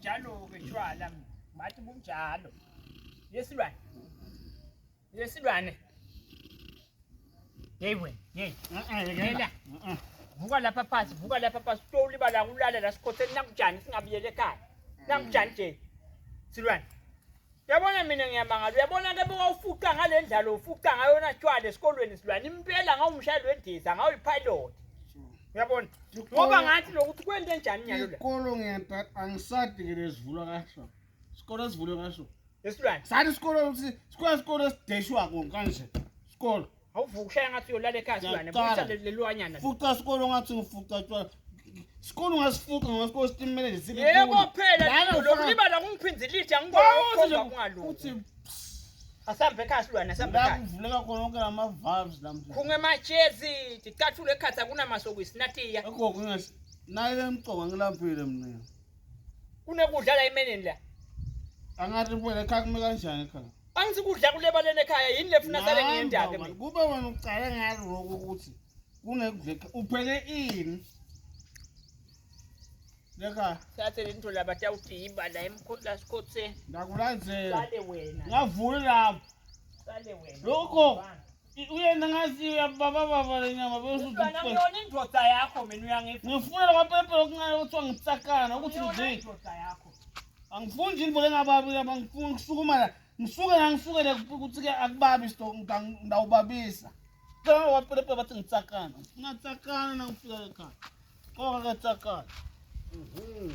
Bunjalo-ke tshwala bathi bunjalo. Yesilwane. Yesilwane. Hey wena, hey. Yela. Vuka lapha phansi, vuka lapha phansi. Utolibala kulala la sikhotheni nakujani singabuyele ekhaya. Nakujani nje. Silwane. Uyabona mina ngiyamangala uyabona ke bowawufuqa ngale ndlalo ufuqa ngayona tshwala esikolweni silwane impela ngawumshayeli wendiza ngawuyipilot. Uyabona? Ngoba ngathi lokuthi kwente njani nyalo la. Isikolo ngiyanta angisadi ke lesivulwa kasho. Isikolo esivulwe kasho. Esilwane. Sathi isikolo ukuthi sikolo isikolo esideshwako kanje. Isikolo. Awuvuka ushaya ngathi uyolala ekhaya silwane. Ngiyaqala. Buyisa lelwanyana. Fuqa isikolo ngathi ngifuqa tshwala. Isikolo ungasifuqa ngoba isikolo sitimele nje sibe Yebo kulo. phela Lana lokhu ufaka- libala kungiphinza ilitshe angibona Wawuthi nje ukukhomba kungalungi. uthi Asambe ekhaya silwane asambe la ekhaya. kuvuleka khona wonke lama valves lamhla. Khunge emajezi ticathulo ekhatha kunamasokisi natiya. Egogo ngesi naye lemcoka ngilaphile mina. Kunekudla la emeneni la. Angathi buye ekhaya kume kanjani ekhaya? Angithi kudla kulebaleni ekhaya yini lefuna sale ngiyendake mina. Kube wena ucale ngalo lokho ukuthi kunekudla ekhaya. Upheke ini? Leka Sathe lento la batawudiba la emkhotla sikhotheni. ndakulandzela. Sale wena. Ngavuli lapho. Sale wena. Lokho uyena ngathi uyababa baba le nyama bese uthi Mntwana ngiyona indoda yakho mina uyangifuna. ngifuna lokwapepe okuncane kuthiwa ngitsakana ukuthi Ngiyona nje indoda yakho. angifuni nje into lengababi lapha ngifuna ukusukuma la ngisuke la ngisukele ukuthi ke akubabi sto ngawubabisa cela wapepe bathi ngitsakana ngifuna tsakana nangifika ekhaya qoka ke tsakana mhm.